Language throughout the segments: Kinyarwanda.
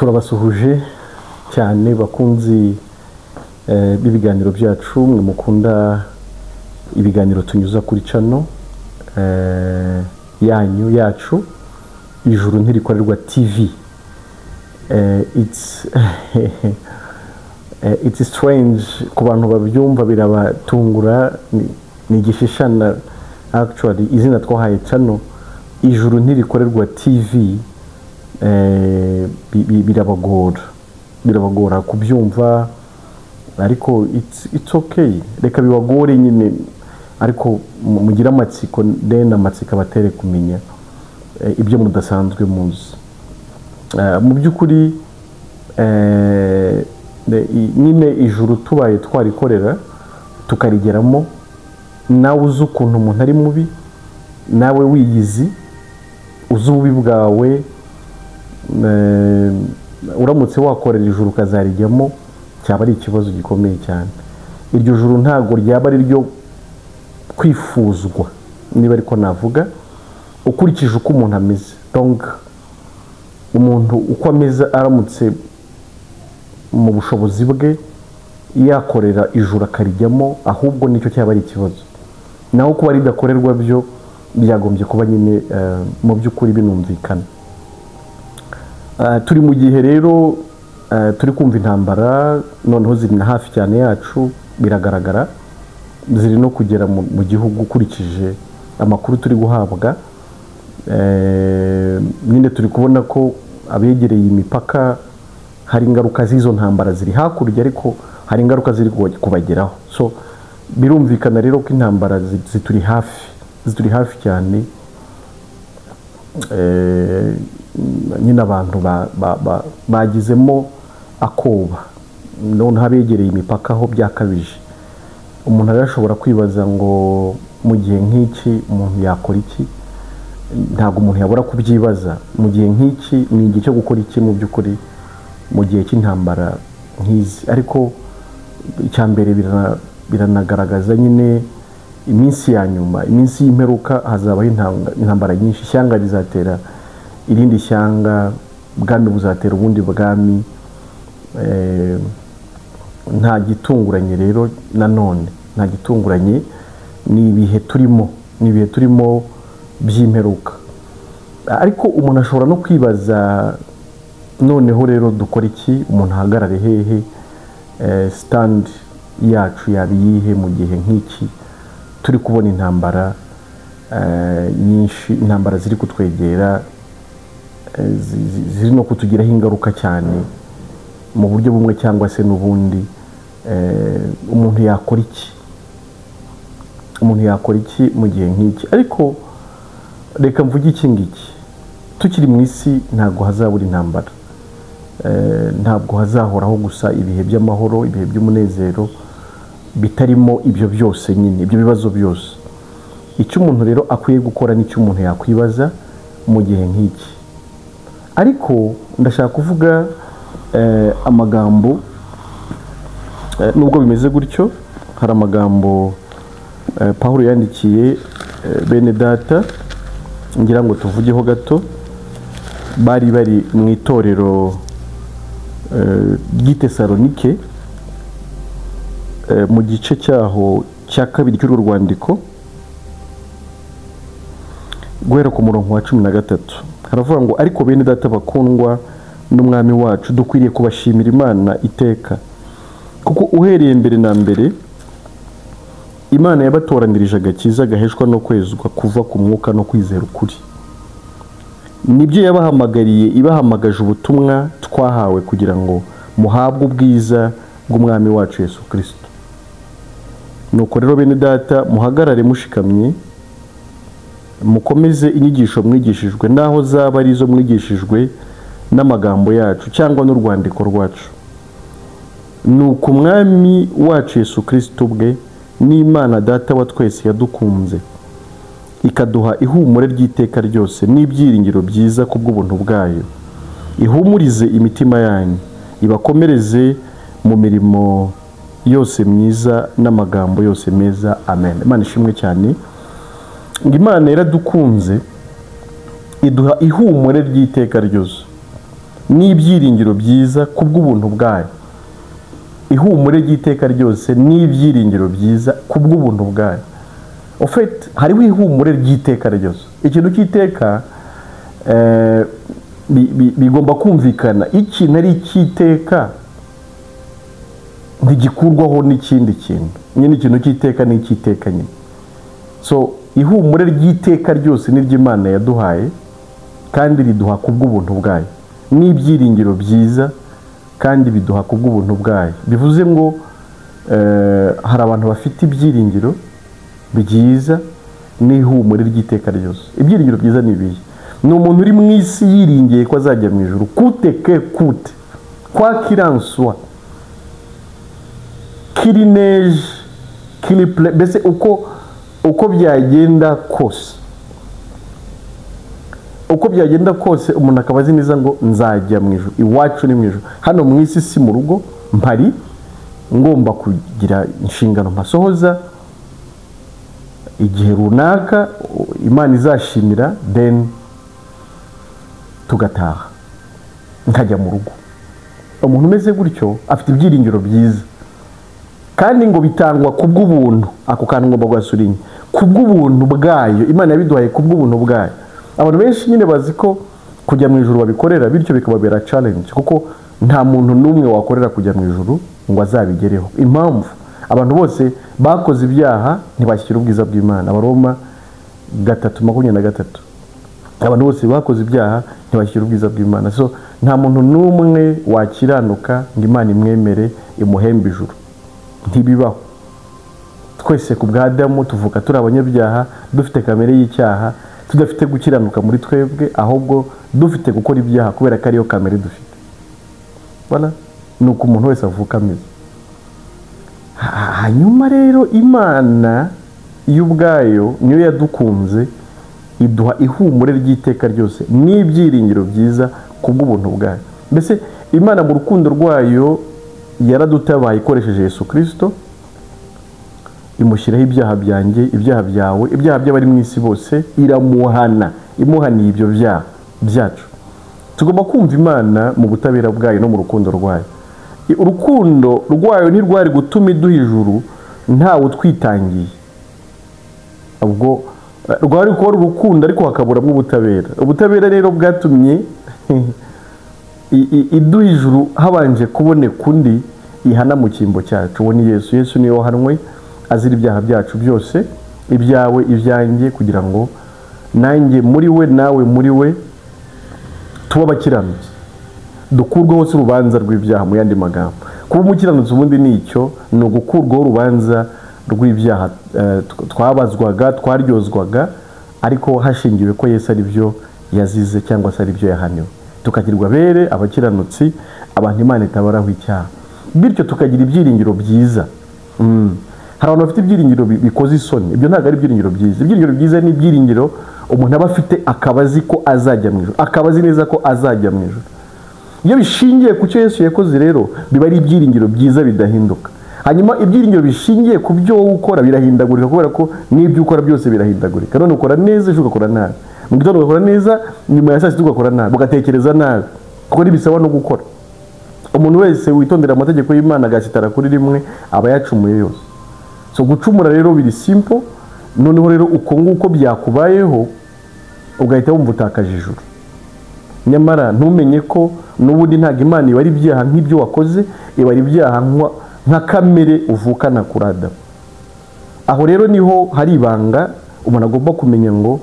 Turabasuhuje cyane bakunzi b'ibiganiro byacu, mwe mukunda ibiganiro tunyuza kuri channel yanyu yacu Ijuru Ntirikorerwa TV. It's strange ku bantu babyumva, birabatungura, ni igishishana. Actually, izina twahaye channel Ijuru Ntirikorerwa TV, birabagora kubyumva, ariko it's okay, reka bibagore nyine, ariko mugire amatsiko, then amatsiko abatere kumenya ibyo mudasanzwe muzi. Mu by'ukuri nyine ijuru tubaye twarikorera tukarigeramo, nawe uzi ukuntu umuntu ari mubi, nawe wiyizi, uzi ububi bwawe, uramutse wakorera ijuru ukazarijyamo cyaba ari ikibazo gikomeye cyane. Iryo juru ntabwo ryaba ari ryo kwifuzwa, niba ariko navuga, ukurikije uko umuntu ameze. Donc umuntu uko ameze, aramutse mu bushobozi bwe yakorera ijuru akarijyamo, ahubwo nicyo cyaba ari ikibazo. Naho kuba ridakorerwa byo byagombye kuba nyine mu by'ukuri binumvikana. Turi mu gihe rero turi kumva intambara, noneho ziri na hafi cyane yacu, biragaragara ziri no kugera mu gihugu ukurikije amakuru turi guhabwa. Nyine turi kubona ko abegereye imipaka hari ingaruka z'izo ntambara ziri hakurya, ariko hari ingaruka ziri kubageraho. So birumvikana rero ko intambara zituri hafi, zituri hafi cyane. Nyine abantu bagizemo akoba, noneho abegereye imipaka aho byakabije. Umuntu rero ashobora kwibaza ngo mu gihe nk'iki umuntu yakora iki? Ntabwo umuntu yabura kubyibaza. Mu gihe nk'iki ni igihe cyo gukora iki mu by'ukuri mu gihe cy'intambara nk'izi? Ariko icya mbere biranagaragaza nyine iminsi ya nyuma, iminsi y'imperuka, hazabaho intambara nyinshi. Ishyanga rizatera irindi shyanga, ubwami buzatera ubundi bwami. Nta gitunguranye rero nanone, nta gitunguranye, ni ibihe turimo, ni ibihe turimo by'imperuka. Ariko umuntu ashobora no kwibaza, noneho rero dukora iki? Umuntu ahagarare hehe? Stand yacu yaba iyihe mu gihe nk'iki turi kubona intambara nyinshi, intambara ziri kutwegera, ziri no kutugiraho ingaruka cyane mu buryo bumwe cyangwa se n'ubundi? Umuntu yakora iki? Umuntu yakora iki mu gihe nk'iki? Ariko reka mvuge iki ngiki: tukiri mu isi ntabwo hazabura intambara. Ntabwo hazahoraho gusa ibihe by'amahoro, ibihe by'umunezero bitarimo ibyo byose nyine, ibyo bibazo byose. Icyo umuntu rero akwiye gukora n'icyo umuntu yakwibaza mu gihe nk'iki. Ariko ndashaka kuvuga amagambo, nubwo bimeze gutyo, hari amagambo Pawulo yandikiye bene data, ngira ngo tuvugeho gato, bari bari mu itorero ry'i Tesalonike, mu gice cyaho cya kabiri cy'urwo rwandiko, guhera ku murongo wa 13. Haravuga ngo: "Ariko bene data bakundwa n'Umwami wacu, dukwiriye kubashimira Imana iteka, kuko uhereye mbere na mbere Imana yabatoranirije agakiza gaheshwa no kwezwa kuva ku Mwuka no kwizera ukuri. Nibyo yabahamagariye ibahamagaje ubutumwa twahawe, kugira ngo muhabwe ubwiza bw'Umwami wacu Yesu Kirisito. Nuko rero bene data, muhagarare mushikamye, mukomeze inyigisho mwigishijwe, naho zaba ari izo mwigishijwe n'amagambo yacu cyangwa n'urwandiko rwacu. Nuko Umwami wacu Yesu Kirisito ubwe n'Imana Data wa twese yadukunze ikaduha ihumure ry'iteka ryose n'ibyiringiro byiza kubw'ubuntu bwayo, ihumurize imitima yanyu, ibakomereze mu mirimo yose myiza n'amagambo yose meza. Amen." Imana ishimwe cyane. Ngo Imana yaradukunze iduha ihumure ry'iteka ryose n'ibyiringiro byiza kubw'ubuntu bwayo. Ihumure ry'iteka ryose n'ibyiringiro byiza kubw'ubuntu bwayo. En fait, hariho ihumure ry'iteka ryose. Ikintu cy'iteka bigomba kumvikana. Ikintu ari icy'iteka ntigikurwaho n'ikindi kintu. Nyine ikintu cy'iteka ni icy'iteka nyine. So ihumure ry'iteka ryose ni ry'Imana yaduhaye, kandi riduha kubw'ubuntu bwayo, n'ibyiringiro byiza kandi biduha kubw'ubuntu bwayo. Bivuze ngo hari abantu bafite ibyiringiro byiza n'ihumure ry'iteka ryose. Ibyiringiro byiza ni ibihe? Ni umuntu uri mu isi yiringiye ko azajya mu ijuru, kute ke kute, kwa kiranswa, kirineje, kiriple, mbese uko byagenda kose, uko byagenda kose umuntu akaba azi neza ngo nzajya mu ijuru, iwacu ni mu ijuru. Hano mu isi si mu rugo, mpari ngomba kugira inshingano mpasohoza igihe runaka Imana izashimira, then tugataha nkajya mu rugo. Umuntu umeze gutyo afite ibyiringiro byiza, kandi ngo bitangwa kubw'ubuntu. Ako kantu ngomba guhasurinya, kubw'ubuntu bwayo. Imana yabiduhaye kubw'ubuntu bwayo. Abantu benshi nyine bazi ko kujya mu ijuru babikorera, bityo bikababera challenge, kuko nta muntu n'umwe wakorera kujya mu ijuru ngo azabigereho. Impamvu abantu bose bakoze ibyaha ntibashyira ubwiza bw'Imana. Abaroma 3:23. Abantu bose bakoze ibyaha ntibashyira ubwiza bw'Imana. So nta muntu n'umwe wakiranuka ngo Imana imwemere imuhembe ijuru, ntibibaho. Twese ku bwa Adamu tuvuka turi abanyabyaha, dufite kamere y'icyaha, tudafite gukiranuka muri twebwe, ahubwo dufite gukora ibyaha kubera ko ariyo kamere dufite. Voilà, nuko umuntu wese avuka ameze. Hanyuma rero Imana y'ubwayo niyo yadukunze, iduha ihumure ry'iteka ryose n'ibyiringiro byiza kubw'ubuntu bwayo. Mbese Imana mu rukundo rwayo yaradutabaye ikoresheje Yesu Kristo, imushyiraho ibyaha byanjye, ibyaha byawe, ibyaha by'abari mu isi bose, iramuhana, imuhaniye ibyo byaha byacu. Tugomba kumva Imana mu butabera bwayo no mu rukundo rwayo. Urukundo rwayo ntirwari gutuma iduha ijuru ntawe utwitangiye. Ubwo rwari kuba urukundo ariko hakaburamo ubutabera. Ubutabera rero bwatumye iduha ijuru habanje kuboneka undi ihana mu cyimbo cyacu. Uwo ni Yesu. Yesu niwe wahanwe azira ibyaha byacu byose, ibyawe, ibyanjye, kugira ngo nanjye muri we nawe muri we tuba abakiranutsi, dukurweho se urubanza rw'ibyaha. Mu yandi magambo, kuba umukiranutsi ubundi ni icyo, ni ugukurwaho urubanza rw'ibyaha twabazwaga, twaryozwaga, ariko hashingiwe ko Yesu ari byo yazize cyangwa se ari byo yahaniwe, tukagirwa bere abakiranutsi, abantu Imana itabaraho icyaha, bityo tukagira ibyiringiro byiza. Hari abantu bafite ibyiringiro bikoze isoni. Ibyo ntabwo ari ibyiringiro byiza. Ibyiringiro byiza ni ibyiringiro umuntu aba afite akaba azi ko azajya mu ijuru, akaba azi neza ko azajya mu ijuru. Iyo bishingiye ku cyo Yesu yakoze rero biba ari ibyiringiro byiza bidahinduka. Hanyuma ibyiringiro bishingiye ku byo wowe ukora birahindagurika, kubera ko n'ibyo ukora byose birahindagurika. None ukora neza ejo ugakora nabi, mu gitondo ugakora neza, nyuma ya saa sita ugakora nabi, ugatekereza nabi, kuko ntibisaba no gukora. Umuntu wese witondera amategeko y'Imana agasitara kuri rimwe aba yacumuye yose. So gucumura rero biri simple. Noneho rero uko nguko byakubayeho ugahita wumva utakaje ijuru, nyamara ntumenye ko n'ubundi ntabwo Imana ibara ibyaha nk'ibyo wakoze, ibara ibyaha nka kamere uvukana kuri Adamu. Aho rero niho hari ibanga umuntu agomba kumenya ngo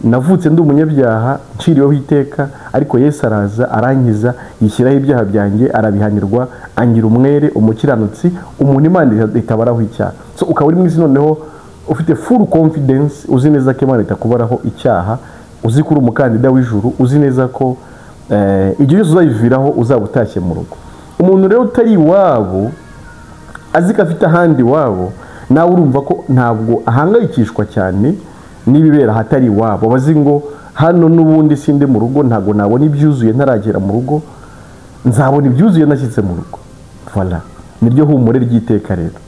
navutse ndi umunyabyaha nciriweho iteka, ariko Yesu araza arankiza, yishyiraho ibyaha byanjye, arabihanirwa, angira umwere, umukiranutsi, umuntu Imana itabaraho icyaha. So ukaba uri mu isi noneho ufite full confidence, uzi neza ko Imana itakubaraho icyaha, uzi ko uri umukandida w'ijuru, uzi neza ko igihe cyose uzayiviraho uzaba utashye mu rugo. Umuntu rero utari iwabo, azi ko afite ahandi iwabo, nawe urumva ko ntabwo ahangayikishwa cyane n'ibibera ahatari iwabo. Bazi ngo hano n'ubundi sindi mu rugo, ntabwo nabona ibyuzuye ntaragera mu rugo, nzabona ibyuzuye nashyitse mu rugo. Voilà, niryo humure ry'iteka rero.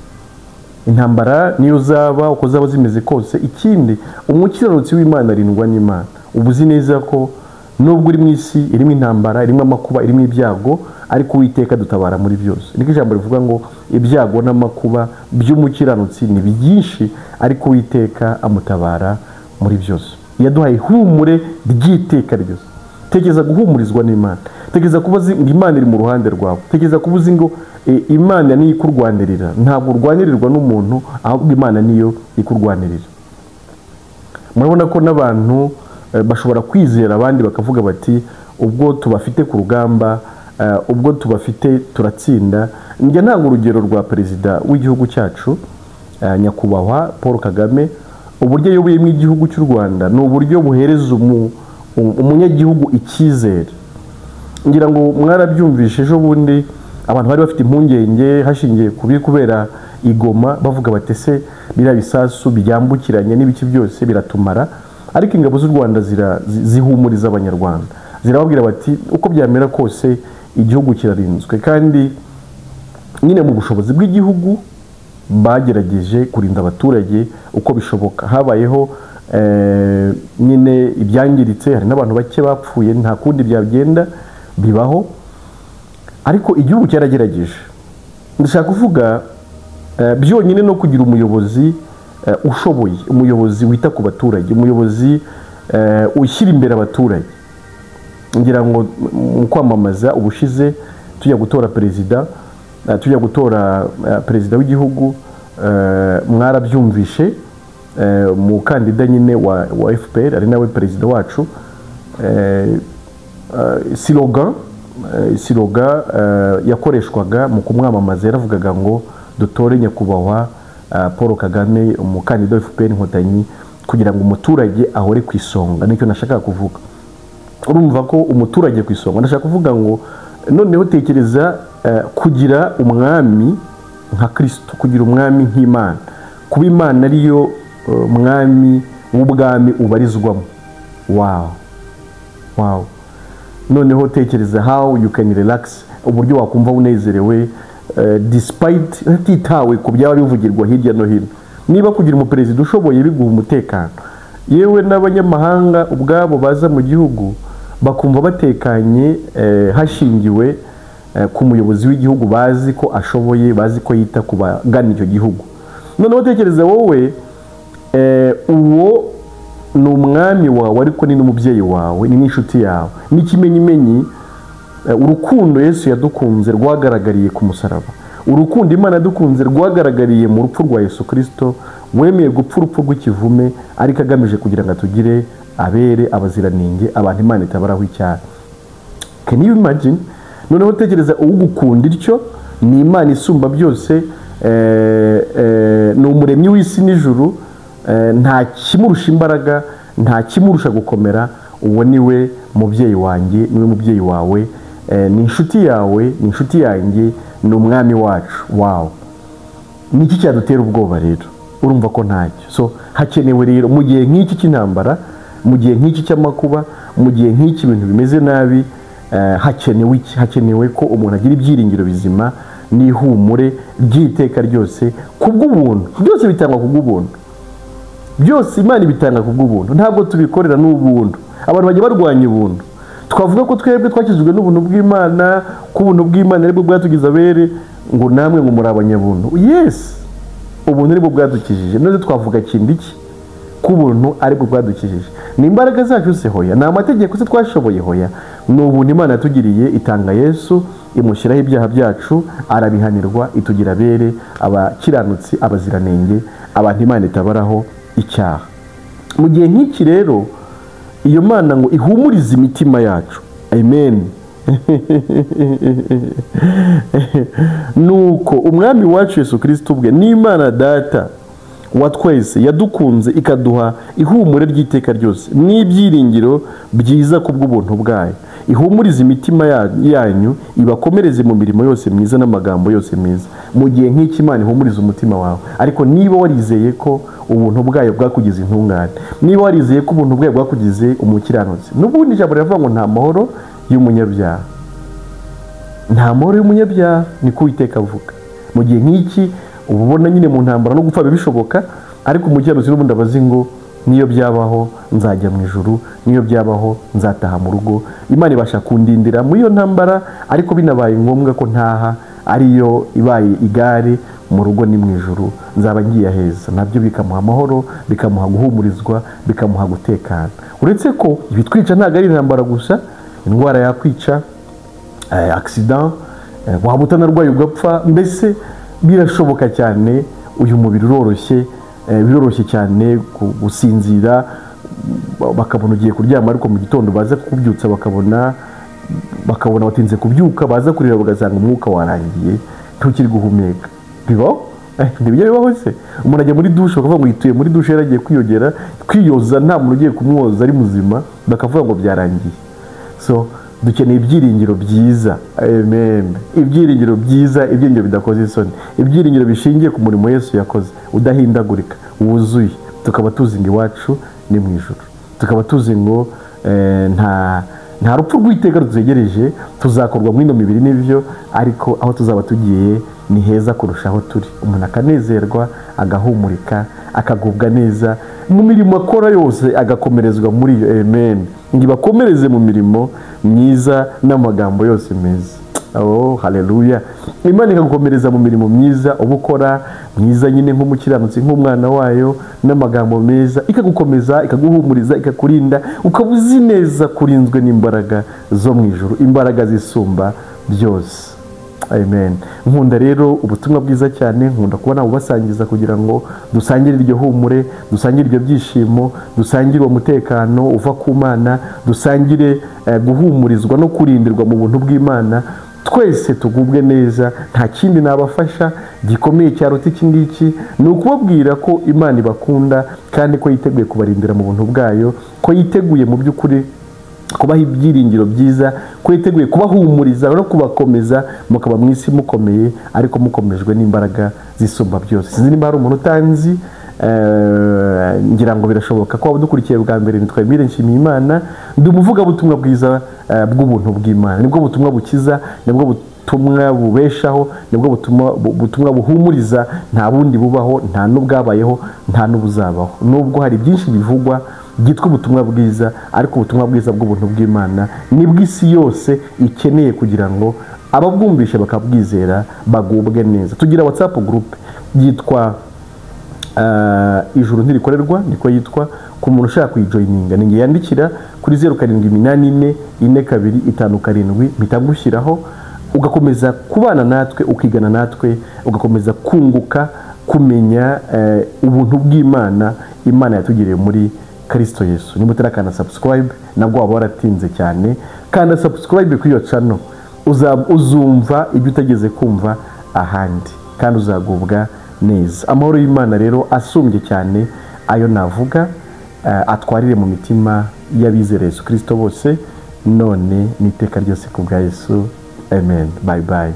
Intambara niyo zaba uko zaba zimeze kose. Ikindi, umukiranutsi w'Imana arindwa n'Imana. Uba uzi neza ko Nubwo uri mu isi irimo intambara, irimo amakuba, irimo ibyago, ariko Uwiteka dutabara muri byose. Niko ijambo rivuga ngo ibyago n'amakuba by'umukiranutsi ni byinshi, ariko Uwiteka amutabara muri byose. Yaduhaye ihumure ry'iteka ryose. Tekereza guhumurizwa n'Imana, tekereza kuba uzi ngo Imana iri mu ruhande rwawe, tekereza kuba uzi ngo Imana niyo ikurwanirira. Ntabwo urwanirirwa n'umuntu, ahubwo Imana niyo ikurwanirira. Murabona ko n'abantu bashobora kwizera abandi bakavuga bati ubwo tubafite ku rugamba, ubwo tubafite turatsinda. Njya ntanga urugero rwa perezida w'igihugu cyacu, nyakubahwa Paul Kagame. Uburyo ayoboyemo igihugu cy'u Rwanda ni uburyo buhereza umunyagihugu icyizere. Ngira ngo mwarabyumvishe ejo bundi, abantu bari bafite impungenge hashingiye ku biri kubera igoma, bavuga bati ese biriya bisasu byambukiranye n'ibiki byose biratumara. Ariko ingabo z'u Rwanda zihumuriza Abanyarwanda, zirababwira bati uko byamera kose igihugu kirarinzwe. Kandi nyine mu bushobozi bw'igihugu bagerageje kurinda abaturage uko bishoboka. Habayeho nyine ibyangiritse, hari n'abantu bake bapfuye, nta kundi byagenda bibaho, ariko igihugu cyaragerageje. Ndashaka kuvuga byonyine no kugira umuyobozi ushoboye, umuyobozi wita ku baturage, umuyobozi ushyira imbere abaturage. Ngira ngo mu kwamamaza ubushize tujya gutora perezida, tujya gutora perezida w'igihugu, mwarabyumvishe, umukandida nyine wa FPR ari nawe perezida wacu, slogan yakoreshwaga mu kumwamamaza yaravugaga ngo dutore nyakubahwa Paul Kagame umukandida wa FPR Inkotanyi kugira ngo umuturage ahore ku isonga. Nicyo nashakaga kuvuga. Urumva ko umuturage ku isonga, ndashaka kuvuga ngo noneho tekereza kugira umwami nka Kristo, kugira umwami nk'Imana, kuba Imana ariyo mwami w'ubwami ubarizwamo. Wow, wow. Noneho tekereza how you can relax, uburyo wakumva unezerewe despite hatitawe ku byaba bivugirwa hirya no hino. Niba kugira umuperezida ushoboye biguha umutekano, yewe n'abanyamahanga ubwabo baza mu gihugu bakumva batekanye, hashingiwe ku muyobozi w'igihugu bazi ko ashoboye, bazi ko yita ku bagana icyo gihugu. Noneho tekereza wowe, uwo ni umwami wawe, ariko ni n'umubyeyi wawe, ni n'inshuti yawe. N'ikimenyimenyi, urukundo Yesu yadukunze rwagaragariye ku musaraba, urukundo Imana yadukunze rwagaragariye mu rupfu rwa Yesu Kristo, wemeye gupfa urupfu rw'ikivume ariko agamije kugira ngo atugire abere, abaziranenge, abantu Imana itabaraho icyaha. Can you imagine? Noneho tekereza ugukunda ityo, ni Imana isumba byose, ni umuremyi w'isi n'ijuru, nta kimurusha imbaraga, nta kimurusha gukomera. Uwo niwe mubyeyi wanjye, niwe mubyeyi wawe, ni inshuti yawe, ni inshuti yanjye, ni umwami wacu. Wow, niki cyadutera ubwoba rero? Urumva ko ntacyo. So hakenewe rero mu gihe nk'iki cy'intambara, mu gihe nk'iki cy'amakuba, mu gihe nk'iki ibintu bimeze nabi, hakenewe iki? Hakenewe ko umuntu agira ibyiringiro bizima n'ihumure ry'iteka ryose kubw'ubuntu. Byose bitangwa kubw'ubuntu, byose Imana ibitanga kubw'ubuntu, ntabwo tubikorera n'ubuntu. Abantu bajya barwanya ubuntu. Twavuga ko twebwe twakijijwe n'ubuntu bw'Imana, ko ubuntu bw'Imana aribwo bwatugize abere, ngo namwe ngo muri abanyabuntu. Yes, ubuntu aribwo bwadukijije. None twavuga kindi iki? Ko ubuntu aribwo bwadukijije. Ni imbaraga zacu se? Hoya. Ni amategeko se twashoboye? Hoya. Ni ubuntu Imana yatugiriye, itanga Yesu, imushyiraho ibyaha byacu, arabihanirwa, itugira abere, abakiranutsi, abaziranenge, abantu Imana itabaraho icyaha. Mu gihe nk'iki rero, iyo Mana ngo ihumurize imitima yacu. Amen. Nuko umwami wacu Yesu Kristo ubwe n'Imana Data wa twese yadukunze ikaduha ihumure ry'iteka ryose n'ibyiringiro byiza kubw'ubuntu bwayo, ihumurize imitima yanyu, ibakomereze mu mirimo yose myiza n'amagambo yose meza. Mu gihe nk'iki Imana ihumuriza umutima wawe. Ariko niba warizeye ko ubuntu bwayo bwakugize intungane, niba warizeye ko ubuntu bwayo bwakugize umukiranutsi, n'ubundi ijambo riravuga ngo nta mahoro y'umunyabyaha, nta mahoro y'umunyabyaha, niko Uwiteka avuga. Mu gihe nk'iki uba ubona nyine mu ntambara no gupfa bishoboka, ariko umukiranutsi n'ubundi abazi ngo Niyo byabaho nzajya mu ijuru, niyo byabaho nzataha mu rugo. Imana ibasha kundindira muri iyo ntambara, ariko binabaye ngombwa ko ntaha, ariyo ibaye igare mu rugo ni mu ijuru, nzaba ngiye aheza. Nabyo bikamuha amahoro, bikamuha guhumurizwa, bikamuha gutekana. Uretse ko ibitwica ntabwo ari intambara gusa, indwara yakwica, accident, waba utanarwaye ugapfa, mbese birashoboka cyane. Uyu mubiri uroroshye, biroroshye cyane gusinzira, bakabona ugiye kuryama, ariko mu gitondo baza kukubyutsa bakabona watinze kubyuka, baza kurira bagasanga umwuka warangiye, ntukiri guhumeka. Bibaho? Ntibijya bibaho se? Umuntu ajya muri dushe bakavuga ngo yituye muri dushe, yaragiye kwiyogera, kwiyoza, nta muntu ugiye kumwoza ari muzima, bakavuga ngo byarangiye. So dukeneye ibyiringiro byiza, amen. Ibyiringiro byiza, ibyiringiro bidakoze isoni, ibyiringiro bishingiye ku murimo Yesu yakoze, udahindagurika, wuzuye. Tukaba tuzi ngo iwacu ni mu ijuru, tukaba tuzi ngo nta rupfu rw'iteka rutuzegereje, tuzakorwa muri ino mibiri n'ibyo, ariko aho tuzaba tugiye ni heza kurusha aho turi. Umuntu akanezerwa, agahumurika, akagubwa neza mu mirimo akora yose, agakomerezwa muri iyo. Amen. Ngo ibakomereze mu mirimo myiza n'amagambo yose meza. Oh, haleluya. Imana ikagukomereza mu mirimo myiza uba ukora, myiza nyine nk'umukiranutsi, nk'umwana wayo, n'amagambo meza, ikagukomeza, ikaguhumuriza, ikakurinda, ukaba uzi neza kurinzwe n'imbaraga zo mu ijuru, imbaraga zisumba byose. Amen. Nkunda rero ubutumwa bwiza cyane, nkunda kubona ubasangiza kugira ngo dusangire iryo humure, dusangire iryo byishimo, dusangire uwo mutekano uva ku Mana, dusangire guhumurizwa no kurindirwa mu buntu bw'Imana. Twese tugubwe neza. Nta kindi nabafasha gikomeye cyaruta iki ngiki, ni ukubabwira ko Imana ibakunda kandi ko yiteguye kubarindira mu buntu bwayo, ko yiteguye mu by'ukuri kubaha ibyiringiro byiza, ko yiteguye kubahumuriza no kubakomeza, mukaba mu isi mukomeye, ariko mukomejwe n'imbaraga zisumba byose. Sinzi niba hari umuntu utanzi, ngira ngo birashoboka ko dukurikiye bwa mbere. Nitwa Emile Nshimiyimana, ndi umuvugabutumwa bwiza bw'ubuntu bw'Imana. Nibwo butumwa bukiza, nibwo butumwa bubeshaho, nibwo butumwa buhumuriza. Nta bundi bubaho, nta n'ubwabayeho, nta n'ubuzabaho. Nubwo hari byinshi bivugwa byitwa ubutumwa bwiza, ariko ubutumwa bwiza bw'ubuntu bw'Imana nibwo isi yose ikeneye kugira ngo ababwumvishe bakabwizera bagubwe neza. Tugira WhatsApp group yitwa Ijuru Ntirikorerwa, niko yitwa. Ku muntu ushaka kuyijoininga ni ngiye yandikira kuri 0784 42 57, mpita ngushyiraho, ugakomeza kubana natwe, ukigana natwe, ugakomeza kunguka kumenya ubuntu bw'Imana, Imana yatugiriye muri Kristo Yesu. Niba utarakanda subscribe, nabwo waba waratinze cyane, kanda subscribe kuri iyo channel, uzumva ibyo utageze kumva ahandi, kandi uzagubwa neza. Amahoro y'Imana rero asumbye cyane ayo navuga, atwarire mu mitima y'abizera Yesu Kristo bose, none n'iteka ryose ku bwa Yesu. Amen. Bye bye.